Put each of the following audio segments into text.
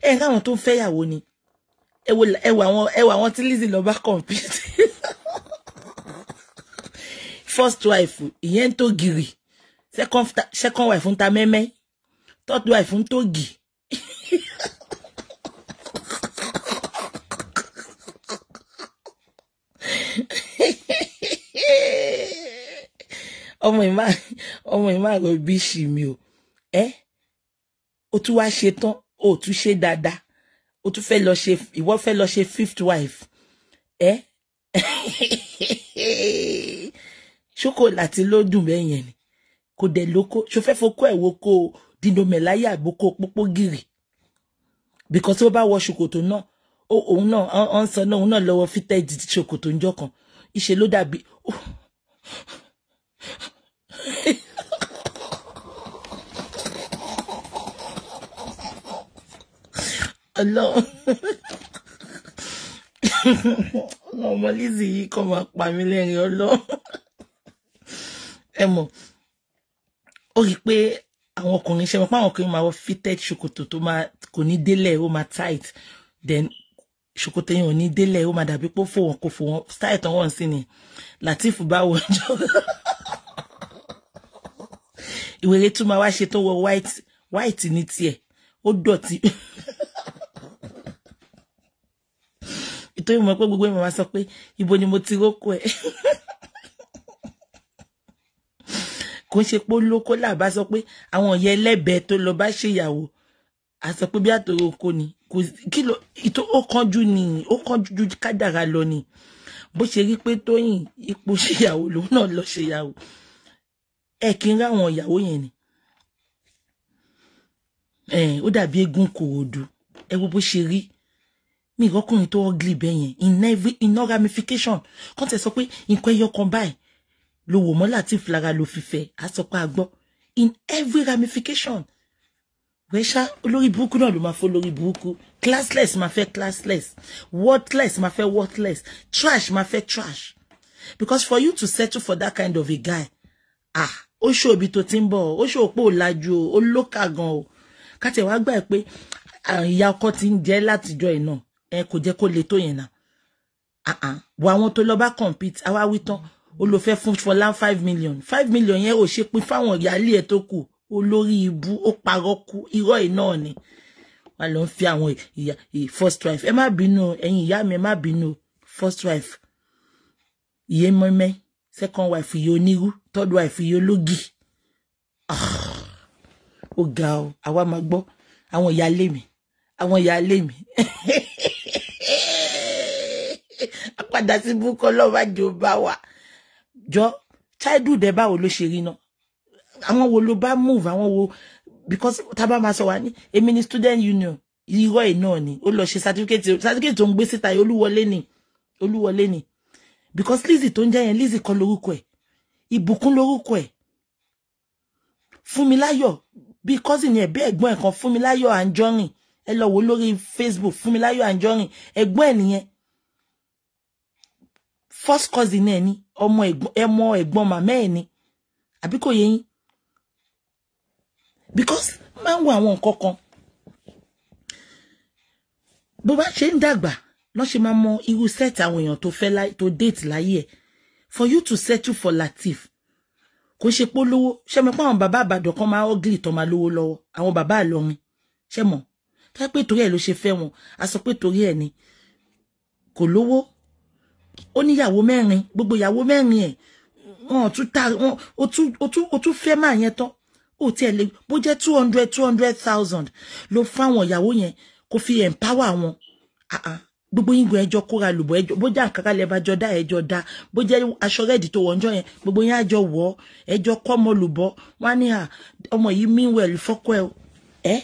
Ẹ káwọn tó ń fẹ́yàwó ni. Ẹ wo àwọn tí Lizzy lọ bá compete. First wife ìyẹn ń tó gìrì, second wife ń ta mẹ́mẹ́, third wife ń tó gì. Ọmọ ìmá rẹ bí ṣì mi o. Ẹ o tún wá ṣe tán, o tún ṣe dáadáa, o tún fẹ́ lọ ṣe, ìwọ fẹ́ lọ ṣe fifth wife. Ẹ ṣókò láti ló dùn bẹ́ẹ̀ yẹn ni, kò dẹ̀ lóko ṣo fẹ́ fokó ẹ̀ wo kó dìndòmẹ̀láyà àgbókò pópó gìrì, because ó bá wọ ṣòkòtò náà, òun náà ó ń sọ náà, òun náà lọ́wọ́ fitted ṣòkòtò ńjọ́ kan, ìṣe ló dàbí. Ọlọ́run ọmọ Lizzy yìí kọ́ máa pa mí lẹ́rìn. Ọlọ́run ẹ mọ̀, ó rí i pé àwọn ọkùnrin ṣe mọ̀ pé àwọn ọkùnrin máa wọ fitted ṣòkòtò tó máa kò ní délẹ̀, ó máa tight, then ṣòkòtò yẹn ò ní délẹ̀, ó máa dàbí pé ó fò wọn kò fò wọn, style tán wọ́n sí ni Lateef bá wọ ọjọ́ ìwéré tún máa wá ṣe tó wọ white white ní tiẹ̀, ó dọ̀tí. Ìtòyí mọ̀ pé gbogbo ìmọ̀ máa sọ pé ibo ni mo ti rókò ẹ̀. Kò ń ṣe pé ó lóko làbá sọ pé àwọn ìyá ẹlẹ́bẹ̀ẹ́ tó lọ bá ṣèyàwó, a sọ pé bí àtòrò oko ni, kò kí ló ìtò, ó kánjú ni, ó kánjú ju kádàrá lọ ni. Bó ṣe rí pé Tóyìn ipò ṣèyàwó lòun náà lọ ṣèyàwó. Ẹ kí n ráwọn ìyàwó yẹn ni. Ó dàbí eégún Kòròdú. Ẹ wo bó ṣe rí. Mi ìrọ́kùnrin tó ugly bẹ́ẹ̀ yẹn in every, in all ramification. Kàn tẹ̀ sọ pé nǹkan ẹyọ kan báyìí ló wò mọ́ Lateef lára ló fi fẹ́, á sọ pé a gbọ́. In every ramification. Wẹ́ṣá olórí burúkú náà ló máa fọ́ lórí burúkú. Classless máa fẹ́ classless. Worthless máa fẹ́ worthless. Trash máa fẹ́ trash. Because for you to settle for that kind of a guy, ah, ó ṣó ibi tó ti ń bọ̀, ó ṣó pé ò lajú o, ó lókà gan o. Kátẹ̀ wá gbà pé ìyá ọkọ ti ń jẹ́ látijọ́ ẹ̀ náà, ẹ kò jẹ́ kó le tó yẹn náà. Wọ àwọn tó lọ bá compete, àwa wí tán, ó lọ fẹ́ fún Fọlá 5 million. 5 million yẹn ò ṣe pín fáwọn ìyáálé ẹ̀ tó kù. Olórí ibú, ó parọ́ kú, irọ́ ẹ̀ náà ni. Wà ló ń fi àwọn ìyá first wife. Ẹ má bínú, ẹ̀yin ìyá mi, ẹ má bínú. First wife, ìyé mọ́mẹ́, second wife, ìyé onírú, third wife, ìyé ológì. Ó ga o, àwa máa gbọ́ àwọn ìyáálé mi, àwọn ìyáálé mi. Àpàdà sí búkọ́ lọ́wọ́ àjò bá wà. Jọ childhood ẹ báwo ló ṣe rí náà? Àwọn wo ló bá move, àwọn wo, because tá bá máa sọ wá ní èmi ní student union, irọ́ ẹ̀ náà ni ó lọ ṣe certificate tó ń gbé síta yìí, Olúwọlé ni, Olúwọlé ni. Because Lizzy tó ń jẹ́ yẹn, Lizzy kọ́ lórúkọ ẹ̀, Ìbùkún lórúkọ ẹ̀, Fúnmiláyọ̀ bí cousin ẹ̀, bí ẹ̀gbọ́n ẹ̀ kan, Fúnmiláyọ̀ Anjọ́rìn, ẹ lọ wò lórí Facebook, Fúnmiláyọ̀ Anjọ́rìn, ẹ̀gbọ́n ẹ̀ nìyẹn, first cousin ẹ̀ ni, ọmọ ẹ̀gbọ́n màmá ẹ̀ ni, àbí kò yé yín? Because máa ń wo àwọn nǹkan kan, bó bá ṣe ń dàgbà lọ́ ṣe máa mọ irú set àwọn èèyàn tó fẹ́ tó date láyé ẹ̀. For you to settle for Lateef, kò ṣe pé lówó, ṣé mo pé àwọn bàbá Ìbàdàn kan máa ugly tó máa lówó lọ́wọ́, àwọn bàbá Ìlọrin, ṣé mọ̀ tó pé torí ẹ̀ ló ṣe fẹ́ wọn, a sọ pé torí ẹ̀ ni kò lówó, ó níyàwó mẹ́rin, gbogbo ìyàwó mẹ́rin ẹ̀ wọn tún ta wọn, ó tún fẹ́ máa yẹn tán, ó tiẹ̀ lè bó jẹ́ 200,000 ló fáwọn ìyàwó yẹn kó fi empower wọn. Gbogbo yín gan ẹjọ́ kóra lùbọ̀, ẹjọ́ bó jẹ́ àǹkárá lẹ bá jọ dá, ẹjọ́ dá, bó jẹ́ aṣọ rẹ́ẹ̀dì tó wọ̀ ńjọ́ yẹn, gbogbo yín àjọ wọ̀, ẹjọ́ kọ́ ọmọ lùbọ̀, wọ́n á ní à ọmọ yìí mean well fọ́kọ́ ẹ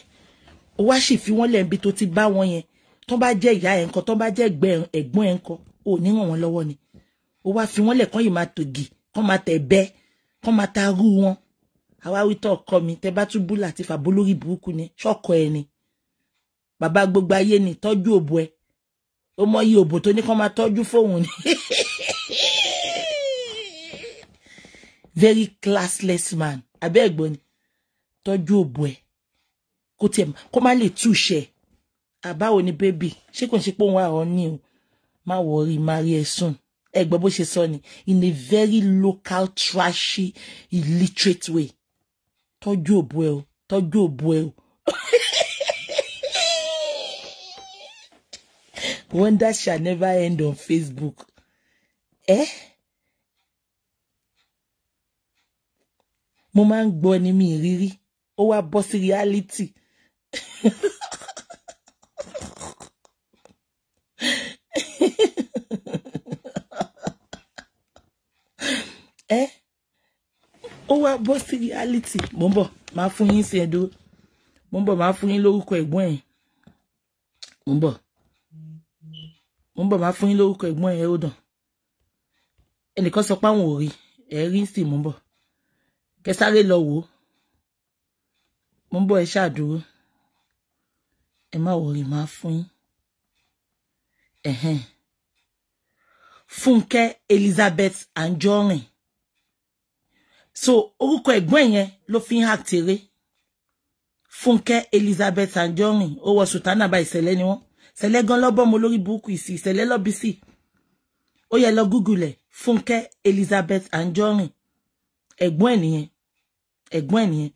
ó wá sì fi wọ́n lẹ́ẹ̀bi tó ti bá wọn yẹn, tó bá jẹ́ ìyá ẹ̀ ńkọ́, tó bá jẹ́ ẹ̀gbọ́n ẹ̀ ńkọ́, ò ní ràn wọ́n lọ́wọ́ ni. Ó wá fi wọ́n lẹ̀ kán yìí máa tògì, kán máa tẹ̀ bẹ́, kán máa ta rú wọn. Àwa wí tọ́ ọkọ mi, tẹ bá tún bú Lateef àbó lórí burúkú ni, ṣọ́kọ ẹ ni, bàbá gbogbo ayé ni, tọ́jú òbò ẹ, ó mọ iye òbò tó ní kán máa tọ́jú fóun ni. Very classless man, abẹ́ ẹ̀gbọ́n ni, tọ́jú òbò ẹ, kó tiẹ̀ kó má lè túṣẹ, Àbáwo ni baby, ṣé kò ń ṣe pé òun wà ọ́ ní o, má worry, marry ẹ soon. Ẹ gbọ́ bó ṣe sọ ni, in a very local, trashy, illiterate way. Tọ́jú òbú ẹ o, tọ́jú òbú ẹ o. Wonder shall never end on Facebook. Eh? Mo máa ń gbọ́ ni mi ìrírí, ó wá bọ́ sí reality. Eh? Ó wá bọ́ sí reality. Mo ń bọ̀, máa fún yín sí ẹ̀dọ́. Mo ń bọ̀, máa fún yín lórúkọ ẹ̀gbọ́n ẹ̀. Mo ń bọ̀. Mo ń bọ̀, máa fún yín lórúkọ ẹ̀gbọ́n ẹ̀ ó dàn. Ẹnìkan sọ pé àwọn ò rí, ẹ̀ rí sí mo ń bọ̀. Kẹsáré lọ wò ó. Mo ń bọ̀, ẹ ṣáàdúró. Ẹ má wọrí, máa fún yín. Ẹ̀hẹ́n. Fúnkẹ́ Elizabeth Anjorin. So orúkọ ẹ̀gbọ́n yẹn ló fi ń act eré. Fúnkẹ́ Elizabeth Anjorin, ó wọ sùtánà bá ìṣẹ̀lẹ̀ ni wọ́n. Ìṣẹ̀lẹ̀ gan lọ́bọ̀ mo lórí burúkú ìsì, ìṣẹ̀lẹ̀ lọ́bí sí. Ó yẹ lọ Google ẹ̀, Fúnkẹ́ Elizabeth Anjorin. Ẹ̀gbọ́n ẹ̀ nìyẹn. Ẹ̀gbọ́n ẹ̀ nìyẹn.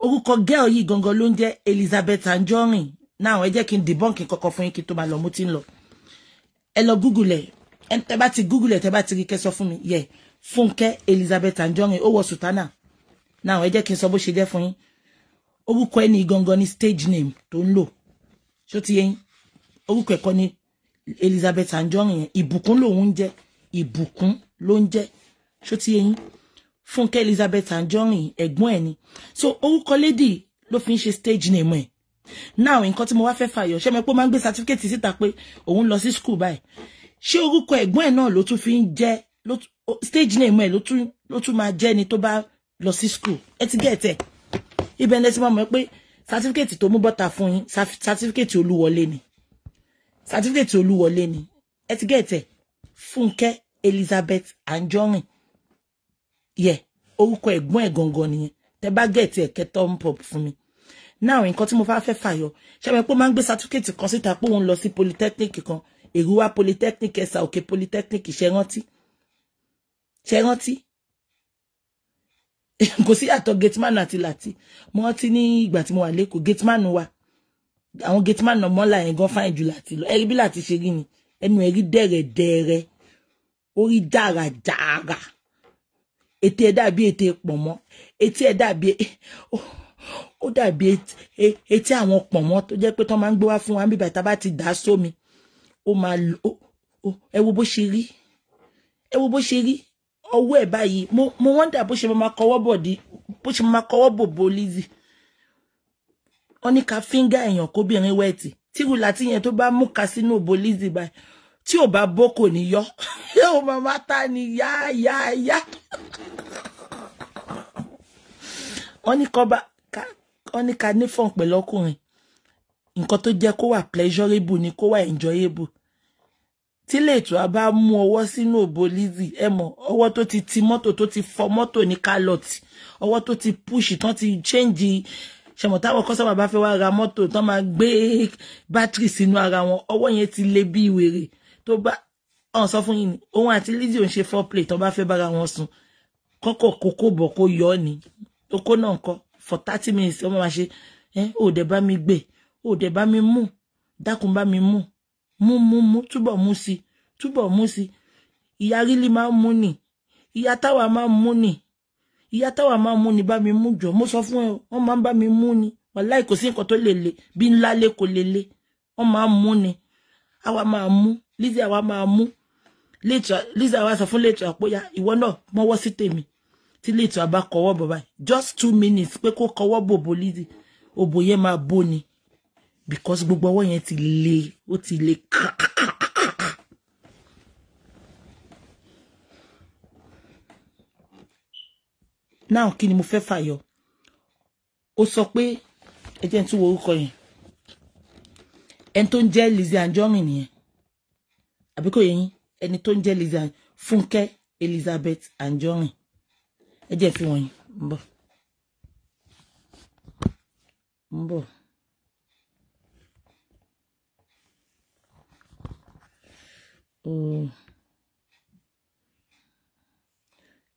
Orúkọ girl yìí gangan ló ń jẹ́ Elizabeth Anjorin. Now ẹ jẹ́ kí n debunk kọ́kọ́ fún yín kí n tó máa lọ, mo ti ń lọ. Ẹ lọ Google ẹ̀. Tẹ́ bá ti Google ẹ̀, tẹ́ bá ti rí kẹ́ sọ fún mi. Yeah. Fúnkẹ́ Elizabeth Anjorin, ó wọ sùtánà. Now ẹ jẹ́ kí n sọ bó ṣe jẹ́ fún yín. Orúkọ ẹni gangan ni stage name tó ń lò. Ṣó ti yé yín? Orúkọ ẹ̀kọ́ ni Elizabeth Anjorin yẹn. Ìbùkún lòun ń jẹ́. Ìbùkún ló ń jẹ́. Ṣó ti yé yín? Fúnkẹ́ Elizabeth Anjorin, ẹ̀gbọ́n ẹ̀ ni. So orúkọ lady ló fi ń ṣe stage name ẹ̀. Now nǹkan tí mo wá fẹ́ fàyọ, ṣé mo pé ó máa ń gbé certificate síta pé òun lọ sí school báyìí. Ṣé orúkọ ẹ̀gbọ́n ẹ̀ náà ló tún fi ń jẹ́ stage name ẹ̀ ló tún máa jẹ́ ni tó bá lọ sí school? Ẹ ti get ẹ̀. Ibẹ̀ ni ẹ ti máa mọ̀ pé certificate tó mú bọ́ta fún yín, certificate Olúwọlé ni. Certificate Olúwọlé ni. Ẹ ti get ẹ̀. Fúnkẹ́ Elizabeth Anjorin. Yeah, orúkọ ẹ̀gbọ́n ẹ̀ gangan nìyẹn. Tẹ́ bá get ẹ̀, kẹ́ thumb up fún mi. Now nǹkan tí mo fẹ́ fàyọ, ṣé mo pé ó máa ń gbé certificate kan síta pé òun lọ sí polytechnic kan, Èrúwà polytechnic, Ẹ̀sà Òkè polytechnic, ṣé rántí? Ṣé rántí? Kò sí yàtọ̀ gateman àti Lati. Mo rántí ní ìgbà tí mo wà lẹ́kọ̀ọ́, gateman wa, àwọn gateman náà mọ́lá yẹn gan fáìn jù Lati lọ. Ẹ rí bí Lati ṣe rí ni, ẹnu ẹ̀ rí dẹ̀rẹ̀dẹ̀rẹ̀, ó rí jàràjàrà. Ètè ẹ̀ dàbí ètè pọ̀nmọ́, ètè ẹ̀ dàbí ó dàbí etí àwọn pọ̀nmọ́ tó jẹ́ pé tán máa ń gbé wá fún wa níbà tá bá ti dà sómi, ó máa ẹ wo bó ṣe rí, ẹ wo bó ṣe rí ọwọ́ ẹ̀ báyìí. Mo wonder bó ṣe máa kọwọ́ bọ̀ di, bó ṣe máa kọwọ́ bò bo Lizzy. Wọ́n ní ká fíńgà èèyàn kóbìnrin wẹ̀tì tíru Lati yẹn tó bá mú ka sínú òbò Lizzy báyìí, tí ò bá bó kò ní yọ. Yóò máa má ta ni yá yá yá. Wọ́n ní kọ́ bá wọ́n ní ká ní fọ̀n pẹ̀lú ọkùnrin, nǹkan tó jẹ́ kó wà pleasurable ni kó wà enjoyable. Tí lètò a bá mú ọwọ́ sínú òbò Lizzy, ẹ mọ̀ ọwọ́ tó ti ti mọ́tò, tó ti fọ mọ́tò ní kálọ̀tì, ọwọ́ tó ti push tán ti change. Ṣẹ̀mọ̀ táwọn kọ́sọ́mà bá fẹ́ wá ra mọ́tò tán máa gbé bátìrì sínú ara wọn, ọwọ́ yẹn ti le bí wèrè. Tó bá ọ̀n sọ fún yín ni òun àti Lizzy ò ń ṣe foreplay tán bá fẹ́ bára wọn sùn, kọ́kọ́ kókó bọ̀ kó yọ ọ́ ni okó náà kọ́ for 30 minutes. Ọmọ máa ṣe ẹ ò dẹ̀ bá mi gbé, ò dẹ̀ bá mi mú, dákun bá mi mú, mú mú mú, túbọ̀ mú sí, túbọ̀ mú sí. Ìyá rílí máa ń mú ni, ìyá táwa máa ń mú ni, ìyá táwa máa ń mú ni, bá mi mú jọ. Mo sọ fún ẹ, wọ́n máa ń bá mi mú ni. Wàláì kò sí nǹkan tó lè le bí ńlá lé kò lè le, wọ́n máa ń mú ni. Àwa máa mú Lizzy, àwa máa mú Lizzy, àwa sọ fún lẹ́tọ̀ àpóyá ìwọ náà mọ́wọ́ sí tèmi. Tí lẹ́tọ̀ àbá kọwọ́ bọ̀ báyìí, just 2 minutes pé kó kọwọ́ bòbò Lizzy, òbò yẹn máa bó ni, because gbogbo ọwọ́ yẹn ti le, ó ti le kàkàkàkà. Now kí ni mo fẹ́ fàyọ? Ó sọ pé ẹ jẹ́ n tún wo orúkọ yẹn, ẹni tó ń jẹ́ Lizzy Anjorin nìyẹn, àbí kò yé yín? Ẹni tó ń jẹ́ Lizzy Fúnkẹ́ Elizabeth Anjorin. Ẹ jẹ́ fi wọ̀nyí, ń bọ̀ ń bọ̀.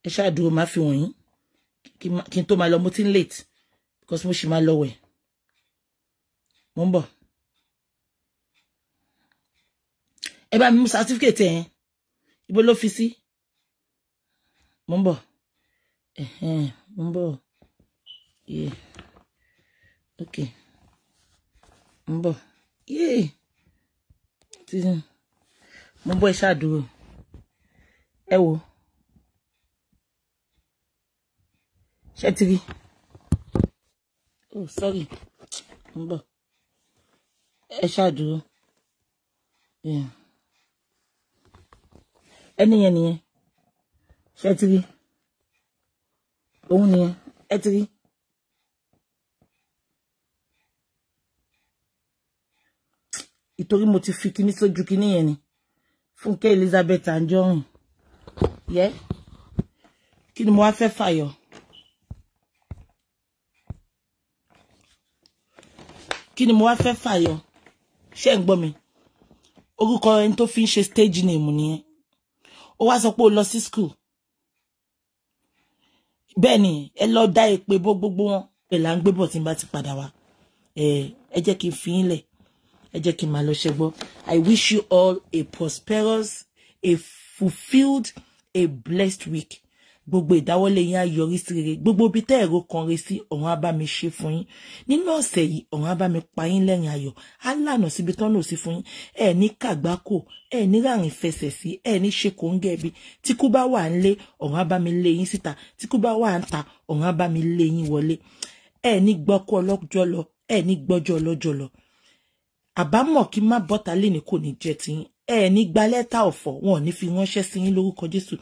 Ẹ ṣáà dúró, máa fi wọ̀nyí kí n tó máa lọ. Mo ti ń late because mo ṣì máa lọ wẹ̀. Mo ń bọ̀. Ẹ bá mi mú certificate yẹn. Ibo ló fi sí? Mo ń bọ̀. Mo ń bọ̀. Yeah. Okay. Mo ń bọ̀. Yeah. Mo ń bọ̀, ẹ ṣáà dúró. Ẹ wo. Ṣé ti rí? Oh, sorry. Mo ń bọ̀. Ẹ ṣáà dúró. Yeah. Ẹni yẹn nìyẹn. Ṣé ti rí? Òun nìyẹn. Ẹ ti rí? Ìtorí mo ti fi kíní sójú kíní yẹn ni. Fúnkẹ́ Elizabeth Anjorin. Yeah. Kí ni mo wá fẹ́ fàyọ? Kí ni mo wá fẹ́ fàyọ? Ṣé ń gbọ́ mi? Orúkọ ẹni tó fi ń ṣe stage name nìyẹn. Ó wá sọ pé ó lọ sí school. Bẹ́ẹ̀ ni, ẹ lọ dá èpè bó gbogbo wọn. Ẹ là ń gbé bọ̀ tí n bá ti padà wá. Ẹ jẹ́ kí n fi yín lẹ̀. Ẹ jẹ́ kí n máa lọ ṣe gbọ́. I wish you all a prosperous, a fulfilled, a blessed week. Gbogbo ìdáwọ́lé yín á yọrí sí rere. Gbogbo ibi tẹ́ ẹ̀rọ kan re sí, ọ̀run á bá mi ṣe fún yín. Nínú ọ̀sẹ̀ yìí, ọ̀run á bá mi pa yín lẹ́rìn ayọ̀. Á lànà síbi tọ́nà sí fún yín. Ẹ ní kàgbákò, ẹ ní ràrìn fẹsẹ̀ sí, ẹ ní ṣe kò ń gẹ̀bi. Tí kú bá wà ń lé, ọ̀run á bá mi lé yín síta. Tí kú bá wà ń ta, ọ̀run á bá mi lé yín wọlé. Ẹ ní gbọ́kú ọlọ́jọ́ lọ, ẹ ní gbọ́jọ́ ọlọ́jọ́ lọ. Àbámọ̀ kí má bọ́ta léni kò ní jẹ́ tiyín. Ẹ ní gba lẹ́tà ọ̀fọ̀, wọn ò ní fi ránṣẹ́ sí yín lórúkọ Jésù.